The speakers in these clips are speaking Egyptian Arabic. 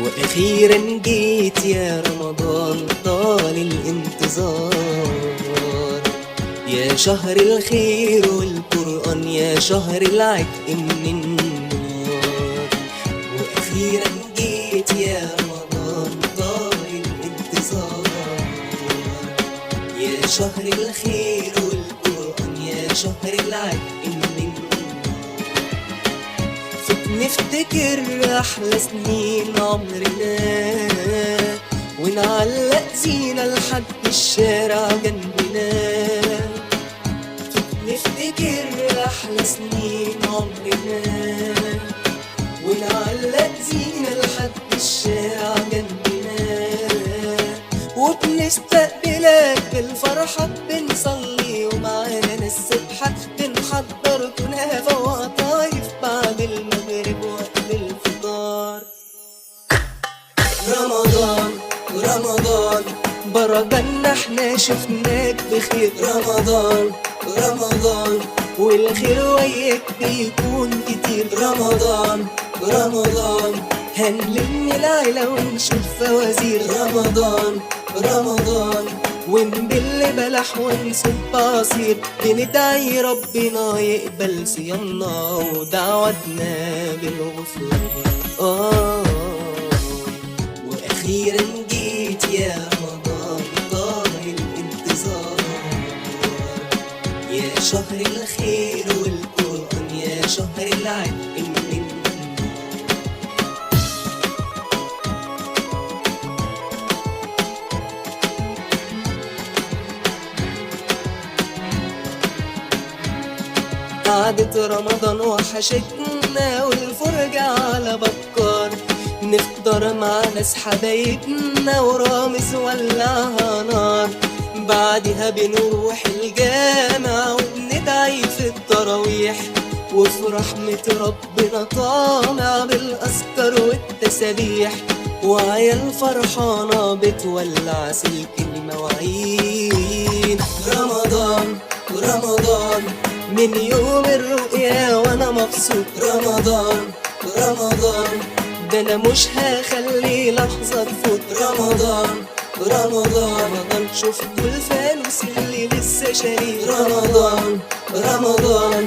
وأخيرا جيت يا رمضان، طال الانتظار. يا شهر الخير والقرآن، يا شهر العتق من النار. وأخيرا جيت يا رمضان، طال الانتظار. يا شهر الخير والقرآن، يا شهر العتق من النار. نفتكر أحلى سنين عمرنا، ونعلق زينة لحد الشارع جنبنا. نفتكر أحلى سنين عمرنا، ونعلق زينة لحد الشارع جنبنا. وبنستقبلك بالفرحة، بنصلي ومعانا السبحة، بنحضر كنافة وقطايف بعد المغرب وقت الفطار. رمضان رمضان برجنا احنا شفناك بخير. رمضان رمضان والخير وياك بيكون كتير. رمضان رمضان هنلم العيلة ونشوف فوازير. رمضان رمضان ونبل بلح ونصب عصير، بندعي ربنا يقبل صيامنا ودعوتنا بالغفران. وأخيرا جيت يا رمضان، طال الانتظار. يا شهر الخير والقرآن، يا شهر العتق من النار. قعدة رمضان وحشتنا والفرجة على بكار، نفطر مع ناس حبايبنا ورامز ولعها نار. بعدها بنروح الجامع وبندعي في التراويح، وفي رحمة ربنا طامع بالأذكار والتسابيح. وعيال فرحانة بتولع سلك المواعين. رمضان رمضان من يوم الرؤيا وانا مبسوط. رمضان رمضان ده انا مش هخلي لحظة تفوت. رمضان رمضان رمضان شفتوا الفانوس اللي لسه شاريه. رمضان رمضان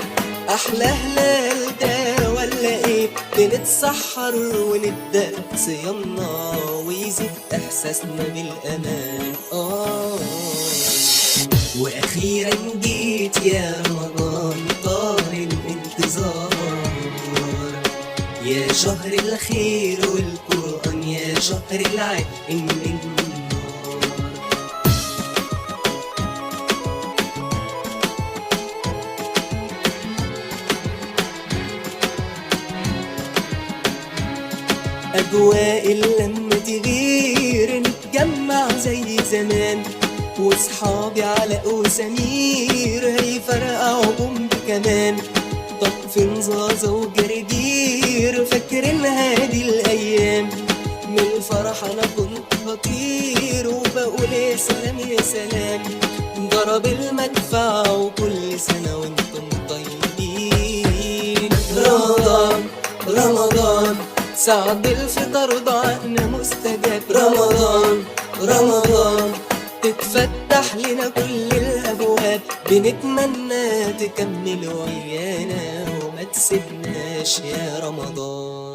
احلى هلال ده ولا ايه؟ بنتسحر ونبدأ صيامنا ويزيد احساسنا بالامان. واخيرا جيت يا رمضان، طال الانتظار. يا شهر الخير والقرآن، يا شهر العتق من النار. أجواء اللمة تغير، نتجمع زي زمان، وصحابي علاء وسمير هيفرقعوا بومب كمان. طب فين زازا وجرجير؟ فاكرين هادي الأيام؟ من الفرح أنا كنت بطير وبقول يا سلام يا سلام. ضرب المدفع وكل سنة وانتم طيبين. رمضان رمضان سعد الفطر دعائنا مستجاب. رمضان رمضان تتفتح لنا كل الأبواب، بنتمنى تكمل ويانا وما تسيبناش يا رمضان.